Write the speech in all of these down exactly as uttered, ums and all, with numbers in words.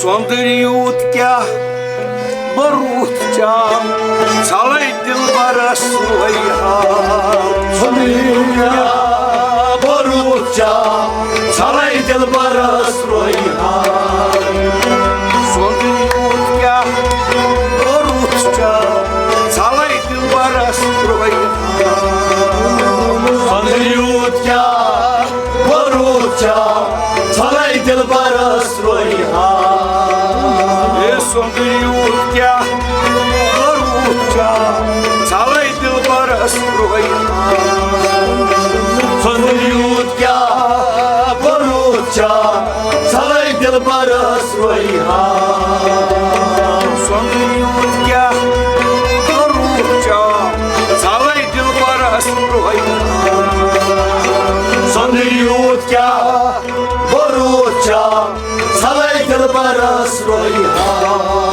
سۄندٕرۍ یوٗت کیٛاہ بہٕ روٗد چاو، ژھلَے دِلبرس روے ہاو۔ سۄندٕرۍ یوٗت کیٛاہ بہٕ روٗد چاو، ژھلَے دِلبرس روے ہاو۔ سۄندٕرۍ یوٗت کیٛاہ بہٕ روٗد چاو، ژھلَے دِلبرس روے ہاو۔ سۄندٕرۍ یوٗت کیٛاہ بہٕ روٗد چاو، ژھلَے دِلبرس روے ہاو۔ اے سۄندٕرۍ یوٗت کیٛاہ بہٕ روٗد چاو، ژھلَے دِلبرس روے ہاو۔ سۄندٕرۍ یوٗت کیٛاہ بہٕ روٗد چاو، ژھلَے دِلبرس روے ہاو۔ سۄندٕرۍ یوٗت کیٛاہ بہٕ روٗد چاو، ژھلَے دِلبرس روے ہاو۔ سۄندٕرۍ یوٗت کیٛاہ بہٕ روٗد چاو، ژھلَے دِلبرس روے ہاو۔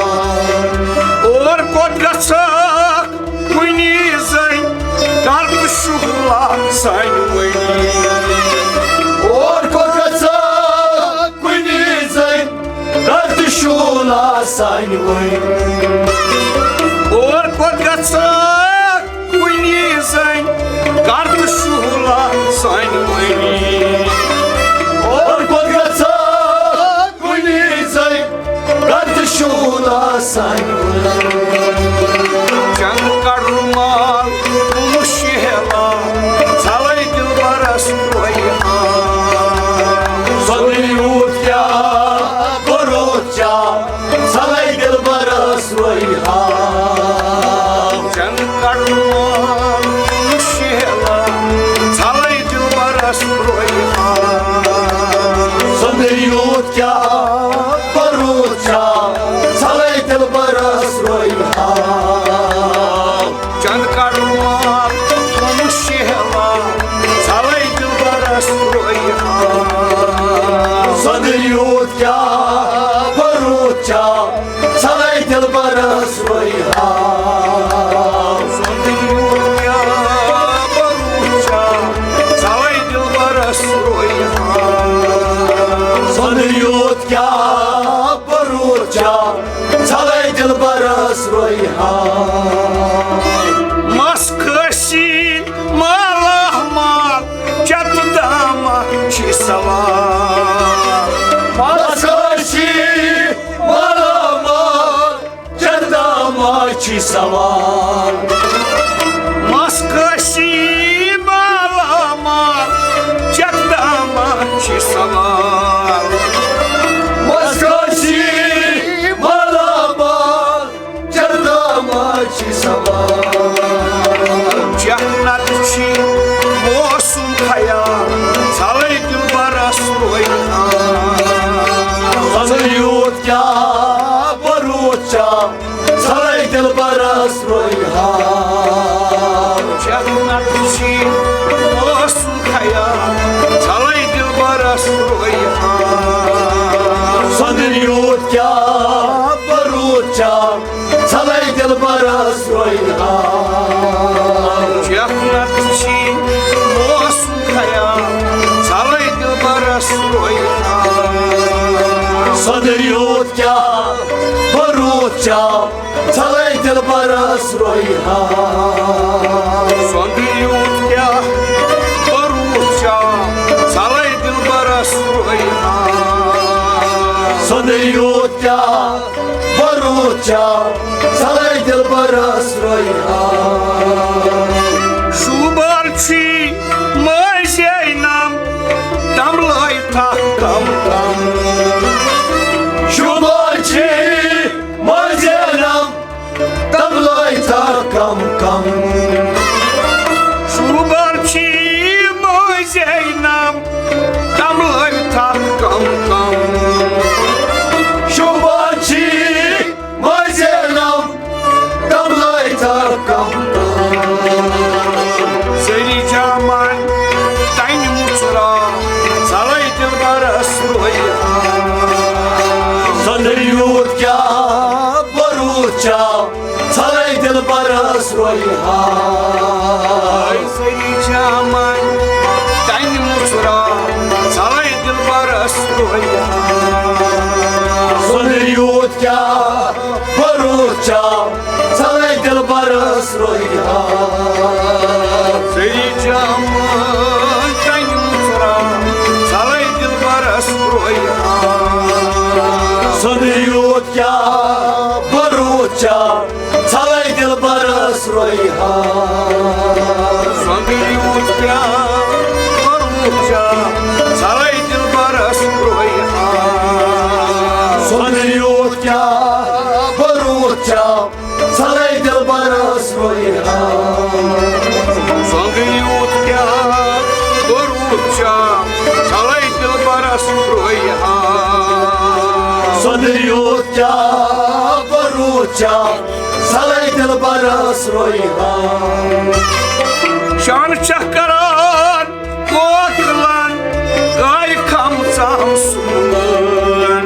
اور کوٚت گژھکھ کُنی زٔنۍ، کر تہٕ شُہلا سانہِ وٲنی۔ اور کوٚت گژھکھ کُنی زٔنۍ، کر تہٕ شُہلا سانہِ وٲنی۔ اور کوٚت گژھکھ کُنی زٔنۍ، کر تہٕ شُہلا سانہِ وٲنی۔ اور کوٚت گژھکھ کُنی زٔنۍ، کر تہٕ شُہلا سانہِ وٲنی۔ چند کڑ رُمال، مُشہلا، ژھلَے دِلبرس روے ہاو۔ سۄندٕرۍ یوٗت کیٛاہ بہٕ روٗد چاو، ژھلَے دِلبرس روے ہاو۔ چند کڑ رُمال، مُشہلا، ژھلَے دِلبرس روے ہاو۔ سۄندٕرۍ یوٗت کیٛاہ بہٕ روٗد چاو، ژھلَے دِلبرس روے ہاو۔ چند کڑ رُمال، مُشہلا، ژھلَے دِلبرس روے ہاو۔ سۄندٕرۍ یوٗت کیٛاہ بہٕ روٗد چاو، ژھلَے دِلبرس روے ہاو۔ سۄندٕرۍ یوٗت کیٛاہ بہٕ روٗد چاو، ژھلَے دِلبرس روے ہاو۔ سۄندٕرۍ یوٗت کیٛاہ بہٕ روٗد چاو، ژھلَے دِلبرس روے ہاو۔ مس کھٲسی مالا مال، چتہٕ دامہ چھی سوار۔ مس کھٲسی مالا مال، چتہٕ دامہ چھی سوار۔ مس کھٲسی مالا مال، چتہٕ دامہ چھی سوار۔ مس کھٲسی مالا مال، چتہٕ دامہ چھی سوار۔ چکھ نتہٕ چھی موسم خیال، ژھلَے دِلبرس روے ہاو۔ سۄندٕرۍ یوٗت کیٛاہ بہٕ روٗد چاو، ژھلَے دِلبرس روے ہاو۔ چکھ نتہٕ چھی موسم خیال، ژھلَے دِلبرس روے ہاو۔ سۄندٕرۍ یوٗت کیٛاہ بہٕ روٗد چاو، ژھلَے دِلبرس روے ہاو۔ چکھ نتہٕ چھی موسم خیال، ژھلَے دِلبرس روے ہاو۔ سۄندٕرۍ یوٗت کیٛاہ بہٕ روٗد چاو، ژھلَے دِلبرس روے ہاو۔ سۄندٕرۍ یوٗت کیٛاہ بہٕ روٗد چاو، ژھلَے دِلبرس روے ہاو۔ سۄندٕرۍ یوٗت کیٛاہ بہٕ روٗد چاو، ژھلَے دِلبرس روے ہاو۔ شوٗبان چھی مٲنٛزے نم، تملٲے تھکھ کم کم۔ شوٗبان چھی مٲنٛزے نم، تملٲے تھکھ کم کم۔ شوٗبان چھی مٲنٛزے نم، تملٲے تھکھ کم کم۔ شوٗبان چھی مٲنٛزے نم، تملٲے تھکھ کم کم۔ سٲری جامان تنہِ مُژراو، ژھلَے دِلبرس روے ہاو۔ سۄندٕرۍ یوٗت کیٛاہ بہٕ روٗد چاو، ژھلَے دِلبرس روے ہاو۔ سٲری جامان تنہِ مُژراو، ژھلَے دِلبرس روے ہاو۔ سۄندٕرۍ ژھلے دلبرس رویہِ ہا۔ سۄندٕرۍ یوٗت کیٛاہ بروٗد چھا، ژھلے دلبرس رویہِ ہا۔ شان چھکھ کران کوکلن، گرِ کھم ژام سُمبلن۔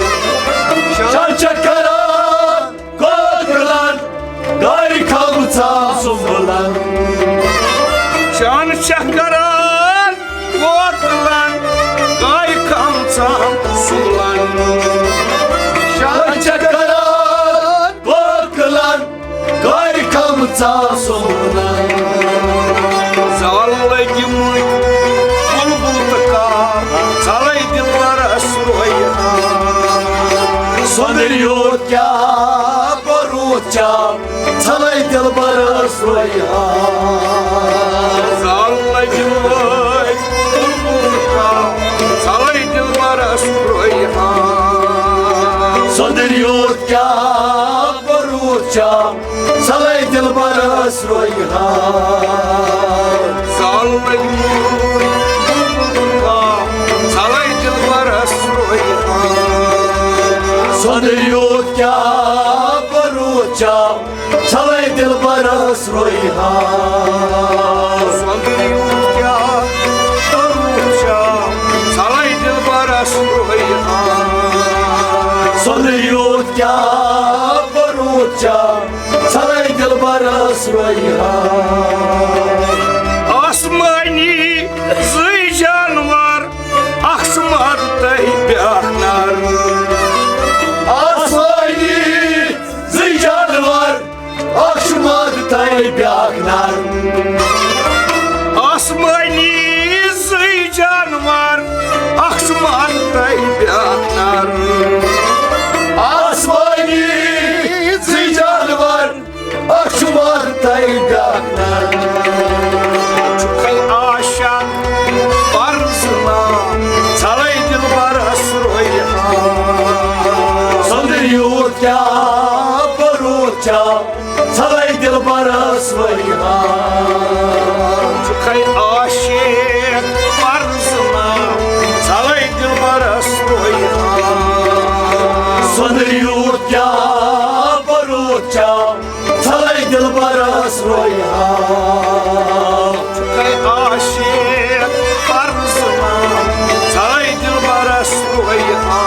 شان چھکھ کران کوکلن، گرِ کھم ژام سُمبلن۔ شان چھکھ کران کوکلن، گرِ کھم ژام سُمبلن۔ شان چھکھ کران کوکلن، گرِ کھم ژام سُمبلن۔ زال لٔگۍ مٕتۍ بُلبُل تہٕ کاو، ژھلے دلبرس رویہِ ہا۔ سۄندٕرۍ یوٗت کیٛاہ بروٗد چھا، ژھلے دلبرس رویہِ ہا۔ زال لٔگۍ مٕتۍ بُلبُل تہٕ کاو، ژھلے دلبرس رویہِ ہا۔ سۄندٕرۍ یوٗت کیٛاہ بروٗد چھا، ژھلے دلبرس رویہِ ہا۔ زال لٔگۍ مٕتۍ بُلبُل تہٕ کاو، ژھلے دلبرس رویہِ ہا۔ سۄندٕرۍ یوٗت کیٛاہ بروٗد چھا، ژھلے دلبرس رویہِ ہا۔ سۄندٕرۍ یوٗت کیٛاہ بروٗد چھا، ژھلے دلبرس رویہِ ہا۔ سۄندٕرۍ یوٗت کیٛاہ بروٗد چھا، ژھلے دلبرس رویہِ ہا۔ آسمٲنی زٕے جانور، اکھ چھُ مادٕ تہٕ بیٛاکھ نر۔ آسمٲنی زٕے جانور، اکھ چھُ مادٕ تہٕ بیٛاکھ نر۔ آسمٲنی زٕے جانور، اکھ چھُ مادٕ تہٕ بیٛاکھ نر۔ آسمٲنی زٕے جانور، اکھ چھُ مادٕ تہٕ بیٛاکھ نر۔ چھُکھے عاشق پرزٕنا، ژھلے دلبرس رویہِ ہا۔ سۄندٕرۍ یوٗت کیٛاہ بروٗد چھا، ژھلے دلبرس رویہِ ہا۔ چھُکھے عاشق پرزٕنا، ژھلے دلبرس رویہِ ہا۔ سۄندٕرۍ یوٗت کیٛاہ بروٗد چھا، ژھلے دلبرس رویہِ ہا۔ چھُکھے عاشق پرزٕنا، ژھلے دلبرس رویہِ ہا۔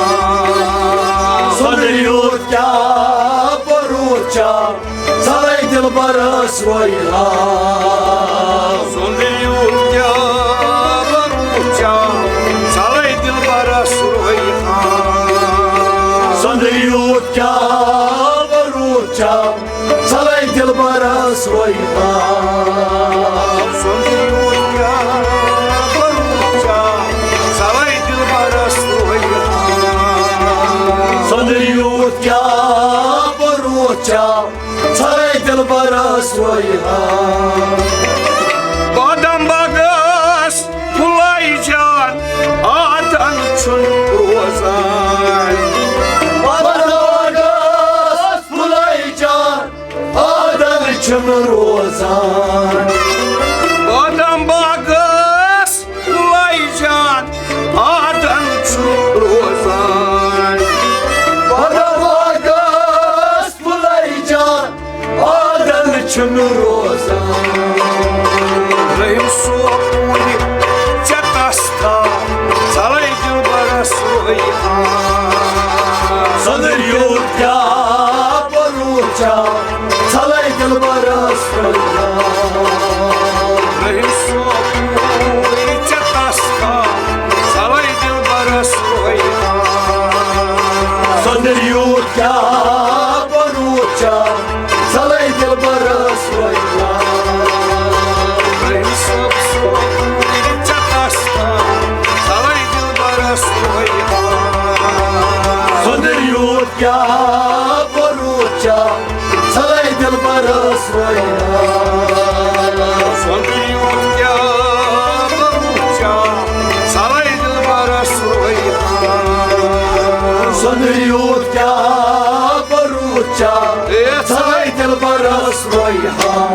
سۄندٕرۍ یوٗت کیٛاہ بروٗد چھا، ژھلے دلبرس رویہِ ہا۔ سۄندٕرۍ یوٗت کیٛاہ بروٗد چھا، ژھلے دلبرس رویہِ ہا۔ سۄندٕرۍ یوٗت کیٛاہ بروٗد چھا، ژھلے دلبرس رویہِ ہا۔ سۄندٕرۍ یوٗت کیٛاہ بروٗد چھا، ژھلے دلبرس رویہِ ہا۔ سۄندٕرۍ یوٗت کیٛاہ بروٗد چھا، ژھلے دلبرس رویہِ ہا۔ بادام باغس پھُلے جان، آدن چھُنہٕ روزان۔ بادام باغس پھُلے جان، آدن چھُنہٕ روزان۔ بادام باغس پھُلے جان، آدن چھُنہٕ روزان۔ بادام باغس پھُلے جان، آدن چھُنہٕ روزان۔ رحیم صٲب پوٗرِ ژےٚ تس تھاو، ژھلے دلبرس رویہِ ہا۔ سۄندٕرۍ یوٗت کیٛاہ بروٗد چھا، ژھلے دلبرس رویہِ ہا۔ رحیم صٲب پوٗرِ ژےٚ تس تھاو، ژھلے دلبرس رویہِ ہا۔ سۄندٕرۍ یوٗت کیٛاہ بروٗد چھا، ژھلے دلبرس رویہِ ہا۔ رحیم صٲب سُنٛد ژےٚ دستار، ژھلے دلبرس رویہِ ہا۔ سۄندٕرۍ یوٗت کیٛاہ بروٗد چھا، ژھلے دلبرس رویہِ ہا۔ سۄندٕرۍ یوٗت کیٛاہ بروٗد چھا، ژھلے دلبرس رویہِ ہا۔ سۄندٕرۍ یوٗت کیٛاہ بروٗد چھا، اے ژھلے دلبرس رویہِ ہا۔